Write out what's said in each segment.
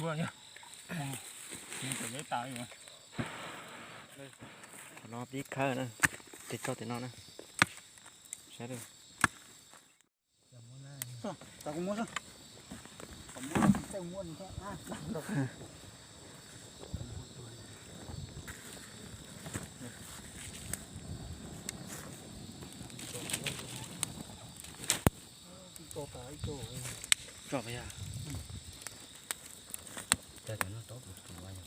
Ua yog, mus tawm peb tas li. Thaum no pib khawb na, tes tso tim no na. Saib. Tso, tso kuv muab xwb. Kom muab, tej muab nws thiab. Tso tas ib tso. Tso pas yog. Cas cov no tob tus tus yog.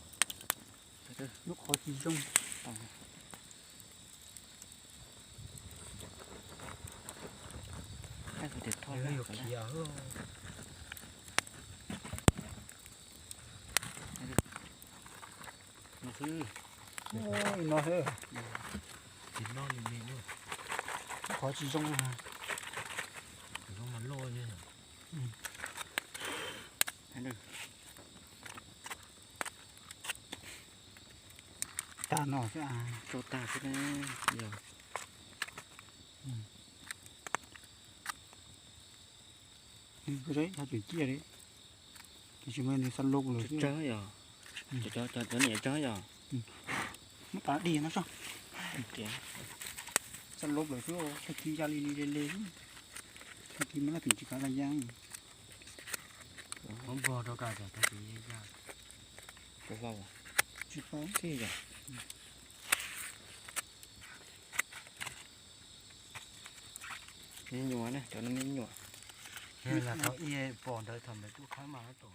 Lub qhov tsis zoo. Yuav khiav. No xwb. Tsis noj li me. Qhov tsis zoo. Tsis zoo mas loj li. Tag no xwb. Tso tag xwb yog. Nws kuj zeb, tsis ciaj li. Tiam sis mas nws xab lub lawm xwb. Tsawg yog? Cov, cov, cov niam tsawg yog? Muab tas dig no soj. Xab lub lawm xwb, tag kis ya li li le le. Tag kis mas leej twg tsis kav tas ya. Muab npog rau kom tag kis ya. Tsis hlau. Tsis hlau. Tij yog. Me nyuam na, cov no me nyuam. Yog lam tau ib pom ntawd thaum ntawd kuj khawb mas lam tau.